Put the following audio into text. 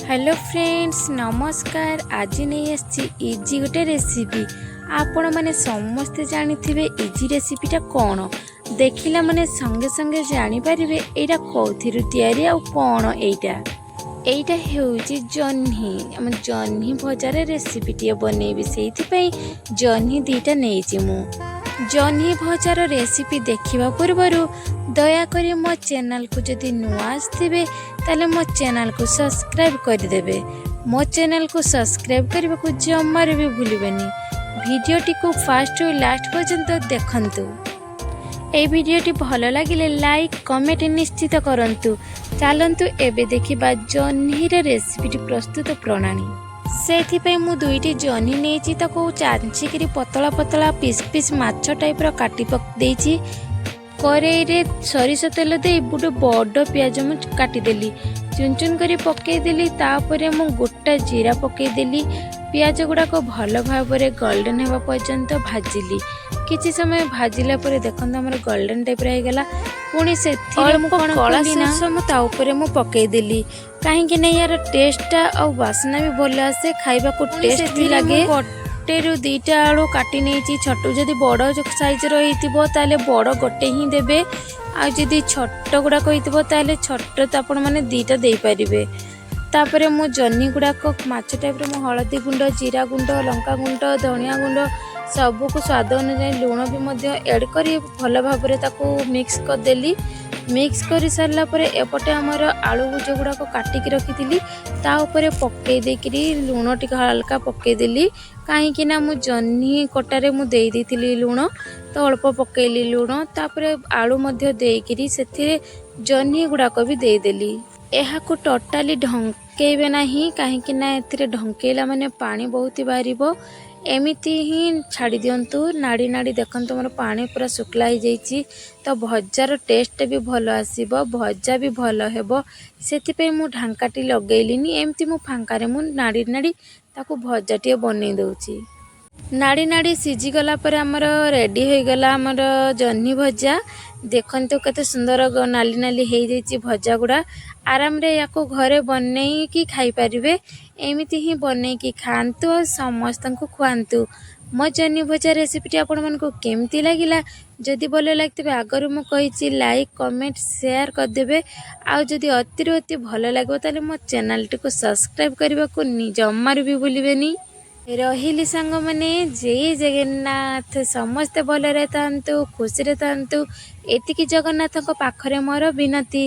Hello friends, ନମସ୍କାର। ଆଜି ନେଇ ଆସିଛି ଇଜି ଗୋଟେ ରେସିପି। ଆପଣମାନେ ସମସ୍ତେ ଜାଣିଥିବେ ଇଜି ରେସିପିଟା କ'ଣ। ଦେଖିଲା ମାନେ ସଙ୍ଗେ ସଙ୍ଗେ ଜାଣିପାରିବେ ଏଇଟା କେଉଁଥିରୁ ତିଆରି ଆଉ କ'ଣ ଏଇଟା। ଏଇଟା ହେଉଛି ଜହ୍ନି। ଆମ ଜହ୍ନି ଭଜାର ରେସିପିଟିଏ ବନେଇବି, ସେଇଥିପାଇଁ ଜହ୍ନି ଦୁଇଟା ନେଇଛି ମୁଁ। ଜହ୍ନି ଭଜାର ରେସିପି ଦେଖିବା ପୂର୍ବରୁ ଦୟାକରି ମୋ ଚ୍ୟାନେଲକୁ ଯଦି ନୂଆ ଆସିଥିବେ, ତାହେଲେ ମୋ ଚ୍ୟାନେଲକୁ ସବସ୍କ୍ରାଇବ୍ କରିଦେବେ। ମୋ ଚ୍ୟାନେଲକୁ ସବସ୍କ୍ରାଇବ୍ କରିବାକୁ ଜମାରୁ ବି ଭୁଲିବେନି। ଭିଡ଼ିଓଟିକୁ ଫାଷ୍ଟରୁ ଲାଷ୍ଟ ପର୍ଯ୍ୟନ୍ତ ଦେଖନ୍ତୁ। ଏଇ ଭିଡ଼ିଓଟି ଭଲ ଲାଗିଲେ ଲାଇକ୍, କମେଣ୍ଟ ନିଶ୍ଚିତ କରନ୍ତୁ। ଚାଲନ୍ତୁ, ଏବେ ଦେଖିବା ଜହ୍ନିର ରେସିପିଟି ପ୍ରସ୍ତୁତ ପ୍ରଣାଳୀ। ସେଥିପାଇଁ ମୁଁ ଦୁଇଟି ଜହ୍ନି ନେଇଛି। ତାକୁ ଚାଞ୍ଚିକିରି ପତଳା ପତଳା ପିସ୍ ପିସ୍ ମାଛ ଟାଇପ୍ର କାଟି ଦେଇଛି। କରେଇରେ ସୋରିଷ ତେଲ ଦେଇ ଗୋଟେ ବଡ଼ ପିଆଜ ମୁଁ କାଟିଦେଲି, ଚୁନ ଚୁନ କରି ପକେଇଦେଲି। ତାପରେ ମୁଁ ଗୋଟା ଜିରା ପକେଇଦେଲି। ପିଆଜ ଗୁଡ଼ାକ ଭଲ ଭାବରେ ଗୋଲ୍ଡେନ୍ ହେବା ପର୍ଯ୍ୟନ୍ତ ଭାଜିଲି। କିଛି ସମୟ ଭାଜିଲା ପରେ ଦେଖନ୍ତୁ, ଆମର ଗୋଲ୍ଡେନ୍ ଟାଇପ୍ର ହେଇଗଲା। ପୁଣି ସେଥିରେ ମୁଁ ଅଳ୍ପ କ'ଣ କଳା କଲି ନା, ସୋରିଷ ମୁଁ ତା ଉପରେ ମୁଁ ପକେଇଦେଲି। କାହିଁକି ନା ୟାର ଟେଷ୍ଟଟା ଆଉ ବାସ୍ନା ବି ଭଲ ଆସେ, ଖାଇବାକୁ ପୁଣି ଟେଷ୍ଟ ବି ସେଥିରେ ଲାଗେ। ମୁଁ ଗୋଟେରୁ ଦୁଇଟା ଆଳୁ କାଟି ନେଇଛି ଛୋଟ। ଯଦି ବଡ଼ ସାଇଜ୍ର ହେଇଥିବ, ତାହେଲେ ବଡ଼ ଗୋଟେ ହିଁ ଦେବେ। ଆଉ ଯଦି ଛୋଟ ଗୁଡ଼ାକ ହେଇଥିବ, ତାହେଲେ ଛୋଟ ତ ଆପଣମାନେ ଦୁଇଟା ଦେଇପାରିବେ। ତାପରେ ମୁଁ ଜହ୍ନି ଗୁଡ଼ାକ ମାଛ ଟାଇପ୍ର ମୁଁ ହଳଦୀ ଗୁଣ୍ଡ, ଜିରା ଗୁଣ୍ଡ, ଲଙ୍କା ଗୁଣ୍ଡ, ଧନିଆ ଗୁଣ୍ଡ, ସବୁକୁ ସ୍ୱାଦ ଅନୁଯାୟୀ ଲୁଣ ବି ମଧ୍ୟ ଆଡ଼୍ କରି ଭଲ ଭାବରେ ତାକୁ ମିକ୍ସ କରିଦେଲି। ମିକ୍ସ କରି ସାରିଲା ପରେ ଏପଟେ ଆମର ଆଳୁ ଯେଉଁଗୁଡ଼ାକ କାଟିକି ରଖିଥିଲି, ତା ଉପରେ ପକେଇ ଦେଇକିରି ଲୁଣ ଟିକେ ହାଲକା ପକେଇଦେଲି। କାହିଁକି ନା ମୁଁ ଜହ୍ନି କଟାରେ ମୁଁ ଦେଇ ଦେଇଥିଲି ଲୁଣ, ତ ଅଳ୍ପ ପକେଇଲି ଲୁଣ। ତାପରେ ଆଳୁ ମଧ୍ୟ ଦେଇକିରି ସେଥିରେ ଜହ୍ନି ଗୁଡ଼ାକ ବି ଦେଇଦେଲି। ଏହାକୁ ଟୋଟାଲି ଢଙ୍କେଇବେ ନାହିଁ, କାହିଁକି ନା ଏଥିରେ ଢଙ୍କେଇଲା ମାନେ ପାଣି ବହୁତ ବାହାରିବ। ଏମିତି ହିଁ ଛାଡ଼ି ଦିଅନ୍ତୁ ନାଡ଼ି ନାଡ଼ି। ଦେଖନ୍ତୁ, ଆମର ପାଣି ପୁରା ଶୁଖିଲା ହେଇଯାଇଛି, ତ ଭଜାର ଟେଷ୍ଟଟା ବି ଭଲ ଆସିବ, ଭଜା ବି ଭଲ ହେବ। ସେଥିପାଇଁ ମୁଁ ଢାଙ୍କାଟି ଲଗେଇଲିନି। ଏମିତି ମୁଁ ଫାଙ୍କାରେ ମୁଁ ନାଡ଼ି ନାଡ଼ି ତାକୁ ଭଜାଟିଏ ବନେଇ ଦେଉଛି। ନାଡ଼ି ନାଡ଼ି ସିଝିଗଲା ପରେ ଆମର ରେଡ଼ି ହୋଇଗଲା ଆମର ଜହ୍ନି ଭଜା। ଦେଖନ୍ତୁ, କେତେ ସୁନ୍ଦର ନାଲି ନାଲି ହେଇଯାଇଛି ଭଜା ଗୁଡ଼ା। ଆରାମରେ ୟାକୁ ଘରେ ବନେଇକି ଖାଇପାରିବେ। ଏମିତି ହିଁ ବନେଇକି ଖାଆନ୍ତୁ ଆଉ ସମସ୍ତଙ୍କୁ ଖୁଆନ୍ତୁ। ମୋ ଜହ୍ନି ଭଜା ରେସିପିଟି ଆପଣମାନଙ୍କୁ କେମିତି ଲାଗିଲା? ଯଦି ଭଲ ଲାଗିଥିବେ, ଆଗରୁ ମୁଁ କହିଛି, ଲାଇକ୍, କମେଣ୍ଟ, ସେୟାର କରିଦେବେ। ଆଉ ଯଦି ଅତିରୁ ଅତି ଭଲ ଲାଗିବ, ତାହେଲେ ମୋ ଚ୍ୟାନେଲଟିକୁ ସବସ୍କ୍ରାଇବ୍ କରିବାକୁ ଜମାରୁ ବି ଭୁଲିବେନି। ରହିଲି ସାଙ୍ଗମାନେ, ଜୟ ଜଗନ୍ନାଥ। ସମସ୍ତେ ଭଲରେ ଥାଆନ୍ତୁ, ଖୁସିରେ ଥାଆନ୍ତୁ, ଏତିକି ଜଗନ୍ନାଥଙ୍କ ପାଖରେ ମୋର ବିନତି।